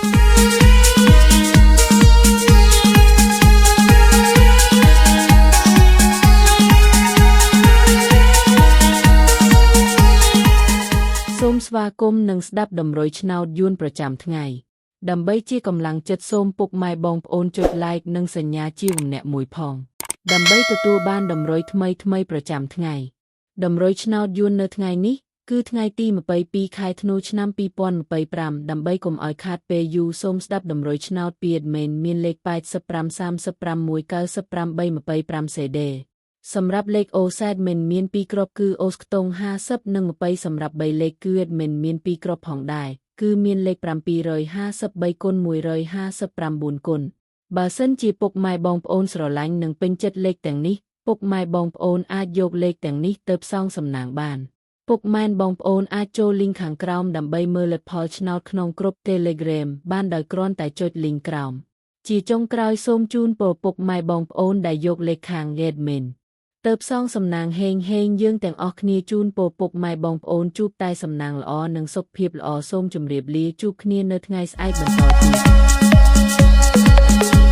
សូមស្វាគមន៍និងស្ដាប់តម្រុយឆ្នោតយួនប្រចាំថ្ងៃដើម្បីជាកម្លាំងចិត្តសូមពុកម៉ែបងប្អូនចុច Like និងសញ្ញាជាវម្នាក់មួយផងដើម្បីទទួលបានតម្រុយថ្មីៗប្រចាំថ្ងៃតម្រុយឆ្នោតយួននៅថ្ងៃនេះគឺថ្ងៃទី22ខែធ្នូឆ្នាំ2025ដើម្បីកុំឲ្យខាតពេលយូរសូមស្ដាប់តម្រុយឆ្នោតពី admin មានលេខ85 35 1 98 25 CD សម្រាប់លេខអូស admin មាន2គ្រាប់គឺអូសខ្ទង់50និង20សម្រាប់3លេខគឺ admin មាន2គ្រាប់ផងដែរគឺមានលេខ753គុណ159គុណបើសិនជាពុកម៉ែបងប្អូនស្រឡាញ់និងពេញចិត្តលេខទាំងនេះពុកម៉ែបងប្អូនអាចយកលេខទាំងនេះទៅផ្សងសំណាងបានពុកម៉ែនបងប្អូនអាចចូលលីងខាងក្រោមដើម្បីមើលលទ្ធផលឆ្នោតក្នុងក្រុម Telegram បានដោយគ្រាន់តែចុចលីងក្រោមជាចុងក្រោយសូមជូនពរពុកម៉ែបងប្អូនដែលយកលេខខាង admin ទៅផ្សងសំណាងហេងហេងយើងទាំងអស់គ្នាជូនពរពុកម៉ែបងប្អូនជួបតែសំណាងល្អនិងសុខភាពល្អសូមជម្រាបលាជួបគ្នានៅថ្ងៃស្អែកបន្តទៀត។